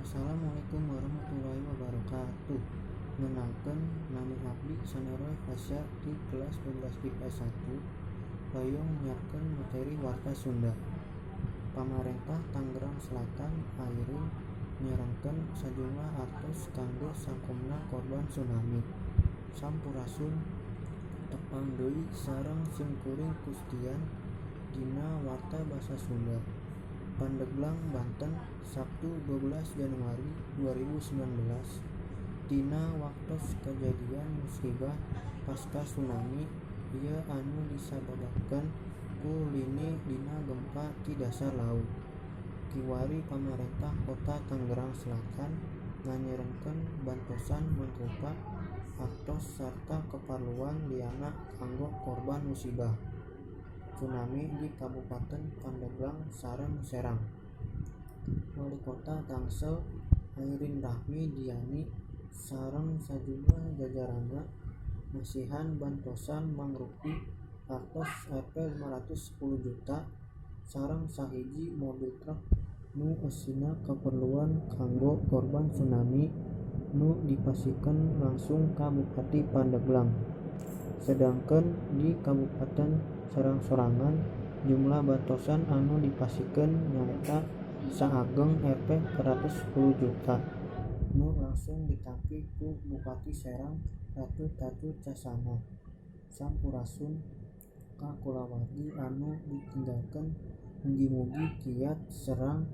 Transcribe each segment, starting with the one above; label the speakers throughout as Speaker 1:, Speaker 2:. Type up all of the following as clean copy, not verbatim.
Speaker 1: Assalamualaikum warahmatullahi wabarakatuh. Ngenalkeun, nami abdi Saneroy Fasya ti kelas 12 IPS 1, hoyong nyiarkeun materi Warta Sunda. Pamarentah Tangerang Selatan Airin nyerengkeun sajumlah artos kanggo sangkumna korban tsunami. Sampurasun, tepang deui sareng simkuring Kustian dina Warta Basa Sunda. Pandeglang, Banten, Sabtu 12 Januari 2019. Dina waktos kajadian musibah pasca tsunami ieu anu disababkeun ku lini dina gempa ti dasar laut. Kiwari Pamarentah Kota Tangerang Selatan nganyerengkeun bantosan mangrupa artos sarta kaparluan lianna kanggo korban musibah tsunami di Kabupaten Pandeglang sareng Serang. Walikota Tangsel Airin Rachmi Diany sareng sajumlah jajaranna masihan bantosan mangrupi artos Rp510 juta sareng sahiji mobil truk nu eusina kaperluan kanggo korban tsunami nu dipasihkeun langsung ka Bupati Pandeglang. Sedengkeun di Kabupaten Serang sorangan, jumlah bantosan anu dipasihkeun nyaeta saageng Rp410 juta nu langsung ditampi ku Bupati Serang Ratu Tatu Chasanah. Sampurasun ka kulawargi anu ditinggalkeun, mugi-mugi kiat sareng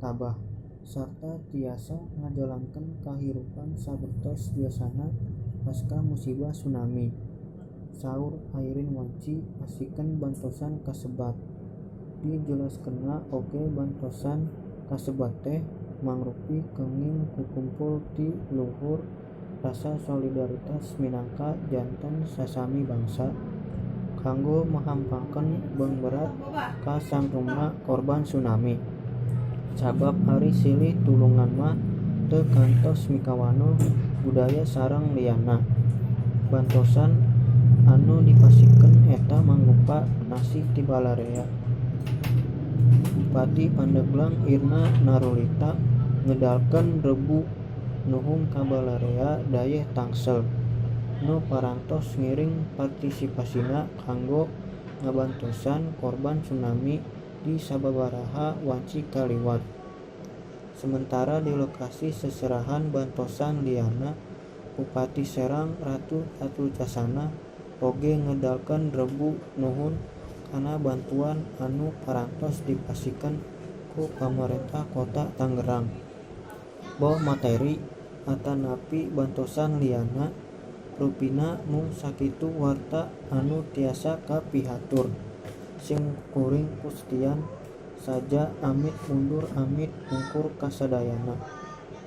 Speaker 1: tabah sarta tiasa ngajalankeun kahirupan sapertos biasana pasca musibah tsunami, saur Airin wanci masihkeun bantosan kasebat. Dijelaskeunna oge bantosan kasebat teh mangrupi kenging kukumpul ti luhur rasa solidaritas minangka janten sasami bangsa kanggo menghampangkeun beungberat ka sangkumna korban tsunami. Sabab ari silih tulungan mah teu kantos mikawanoh budaya sareng lianna. Bantosan anu dipasihkeun eta mangrupa donasi ti balarea. Bupati Pandeglang Irna Narulita ngedalkeun rebu nuhun ka balarea Dayeuh Tangsel nu parantos ngiring partisipasina kanggo ngabantosan korban tsunami di sababaraha wanci kaliwat. Sementara di lokasi seserahan bantosan lianna, Bupati Serang Ratu Tatu Chasanah oge ngedalkeun rebu nuhun kana bantuan anu parantos dipasihkeun ku Pamarentah Kota Tangerang. Boh materi atanapi bantosan lianna, rupina mung sakitu warta anu tiasa kapihatur. Simkuring Kustian saja amit mundur amit pungkur kasadayana.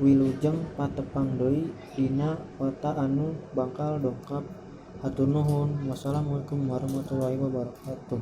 Speaker 1: Wilujeng patepang deui dina warta anu bakal dongkap. Hatur nuhun. Wassalamualaikum warahmatullahi wabarakatuh.